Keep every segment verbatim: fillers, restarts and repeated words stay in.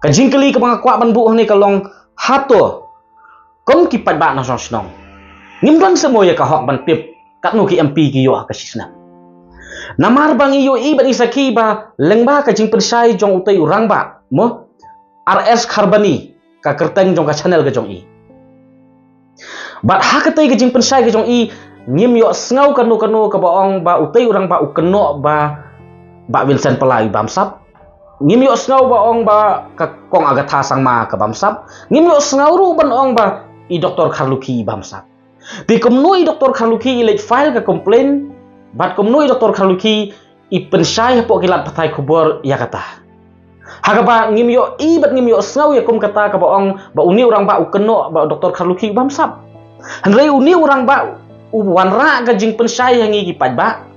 Ka jingkylli kaba nga kwah ban buh hangne ka long, hato kum ki paidbah na shnong shnong, ngim don seh mo ïa ka hok ban tip katno ki M P ki ïoh ha ka shisnem? Namar ba ngi ïohi bad ngi sakhi ba lyngba ka jingpynshai jong utei u rangbah, mo, R S Kharbani, ka kyrteng jong ka channel ka jong i. Bad ha katei ka jingpynshai ka jong i, ngim ïohsngew kano kano kaba ong ba utei u rangbah u kynnoh ba Bah Vincent Pala i bamsap. Ngim ïohsngew ba ong ba ka Kong Agatha Sangma ka bamsap. Ngim ïohsngew ruh ban ong ba i Doktor Kharlukhi i bamsap. Te kumno i Doktor Kharlukhi i leit file ka complaint, bad kumno i Doktor Kharlukhi i pynshai hapoh ki lad pathai khubor ïa kata? Ha kaba ngim ïohi bad ngim ïohsngew ïa kum kata kaba ong ba une u rangbah u kynnoh ba Doktor Kharlukhi u bamsap. Hynrei une u rangbah u wanrah ka jingpynshai ïa ngi ki paidbah,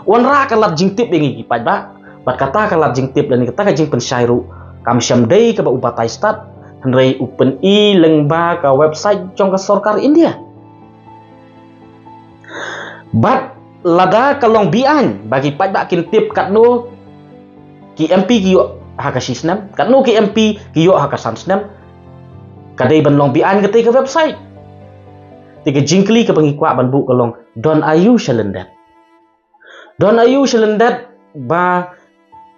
u wanrah ka lad jingtip ïa ngi ki paidbah. Bad kata ka lad jingtip lane kata ka jingpynshai ruh kam shym dei kaba u batai stad, hynrei u pyni lyngba ka website jong ka sorkar India. Bad lada ka long beaiñ ba ki paidbah kin tip katno ki M P ki ïoh ha ka shisnem, katno ki M P ki ïoh ha ka san snem, ka dei ban long beaiñ katei ka website. Te ka jingkylli kaba ngi kwah ban buh ka long, don aïu sha lyndet? Don aïu sha lyndet ba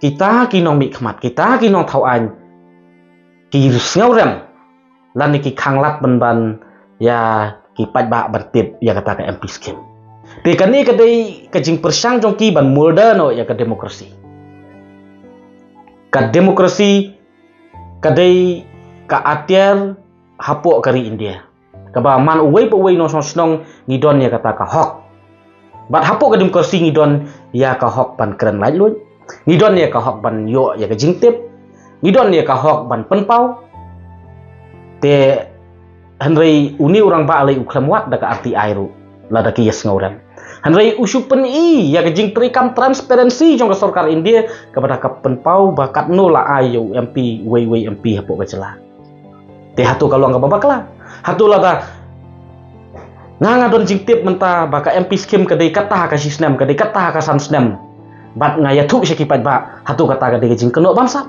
kita ki nongmihkhmat, kita ki nongthaw aiñ ki sngewrem lane ki khanglad ban ban ïa ki paidbah ban tip ïa kata ka M P scheme? Te kane ka dei ka jingpyrshang jong ki ban murder noh ïa ka demokrasi. Ka demokrasi ka dei ka atiar hapoh ka ri India, kaba man uwei pa uwei nong shnong shnong ngi don ïa kata ka hok. Bad hapoh ka demokrasi ngi don ïa ka hok ban kren laitluid, ngi don ïa ka hok ban ïoh ïa ka jingtip, ngi don ïa ka hok ban pynpaw. Te hynrei une u rangbah lei u khlem wad da ka R T I ruh lada ki ïa sngewrem. Hynrei u shu pyni ïa ka jingtrei kam transparency jong ka sorkar India kaba da ka pynpaw ba katno la ai ïa u M P, uwei uwei M P hapoh ka jylla. Te hato ka long kaba bakla? Hato lada nga nga don jingtip mynta ba ka M P scheme ka dei kata ha ka shisnem, ka dei kata ha ka san snem, bad nga ïathuh sha ki paidbah, hato kata ka dei ka jingkynnoh bamsap?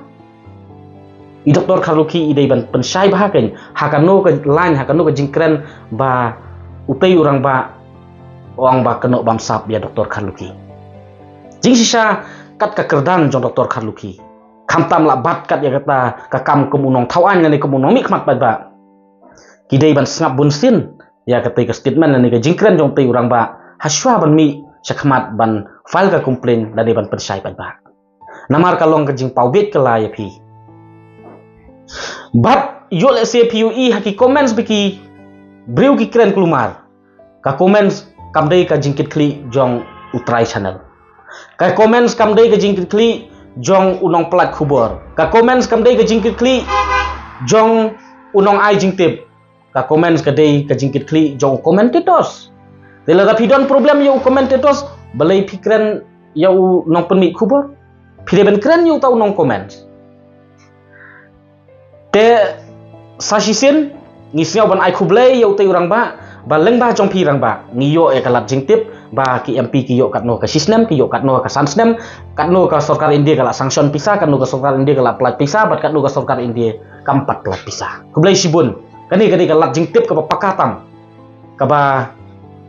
I Doktor Kharlukhi i dei ban pynshai bha kein ha kano ka lain, ha kano ka jingkren ba utei u rangbah ong ba kynnoh bamsap ïa Doktor Kharlukhi. Jingshisha kat ka kyrdan jong Doktor Kharlukhi, khamtam la bat kat ïa kata ka kam kum u nongthaw aiñ lane kum u nongmihkhmat paidbah, ki dei ban sngap bunsien ïa katei ka statement lane ka jingkren jong utei u rangbah hashwa ban mih shakhmat ban file ka complaint lane ban pynshai paidbah. Namar ka long ka jingpaw bieit ka la ïa phi. Bad ïoh lehse phi ïohi ha ki comments ba ki briew ki kren kulmar, ka comments kam dei ka jingkitkhlieh jong u trai channel. Ka comments kam dei ka jingkitkhlieh jong u nongpynlait khubor. Ka comments kam dei ka jingkitkhlieh jong u nongai jingtip. Ka comments ka dei ka jingkitkhlieh jong u commentators. Te lada phi don problem ïa u commentators, balei phi kren ïa u nongpynmih khubor? Phi dei ban kren ïa uta u nongcomments. Te sa shisien ngi sngew ban ai khublei ïa utei u rangbah ba lyngba jong phi rangbah ngi ïoh ïa ka lad jingtip ba ki M P ki ïoh katno ka shisnem, ki ïoh katno ka san snem, katno ka sorkar India ka la sanction pisa, katno ka sorkar India ka la pynlait pisa, bad katno ka sorkar India kam pat pynlait pisa. Khublei shibun. Kane ka dei ka lad jingtip kaba paka tam, kaba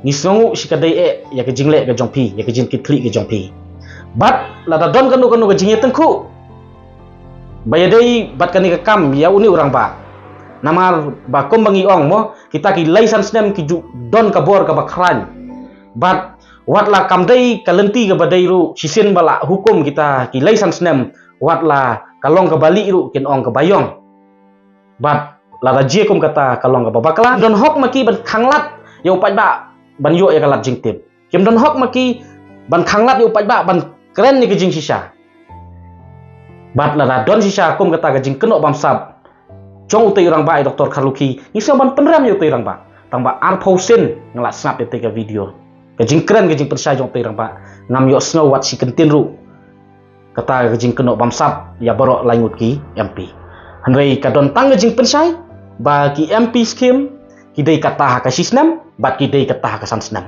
ngi sngewnguh shi ka dei eh ïa ka jingleh ka jong phi, ïa ka jingkitkhlieh ka jong phi. Bad lada don kano kano ka jingïatyngkhuh ba ïadei bad kane ka kam ïa une u rangbah, namar ba kumba ngi ong mo, kita ki lai san snem ki ju don ka bor kaba khlaiñ. Bad wat la kam dei ka lynti kaba dei ruh shisien ba la hukum kita ki lai san snem, wat la ka long kaba lieh ruh kin ong kaba ïong. Bad lada jia kum kata ka long kaba bakla. Don hok ma ki ban khanglad ïa u paidbah ban ïoh ïa ka lad jingtip. Kim don hok ma ki ban khanglad ïa u paidbah ban kren ïa ka jingshisha. Bad lada don shisha kum kata ka jingkynnoh bamsap jong utei u rangbah i Doktor Kharlukhi, ngi sngew ban pynrem ïa utei u rangbah. Tang ba arphew sien nga la sngap ïa utei ka video, ka jingkren ka jingpynshai jong utei u rangbah, ngam ïohsngew wat shi kyntien ruh kata ka jingkynnoh bamsap ïa baroh lai ngut ki M P. Hynrei ka don tang ka jingpynshai ba ki M P scheme ki dei kata ha ka shisnem bad ki dei kata ha ka san snem.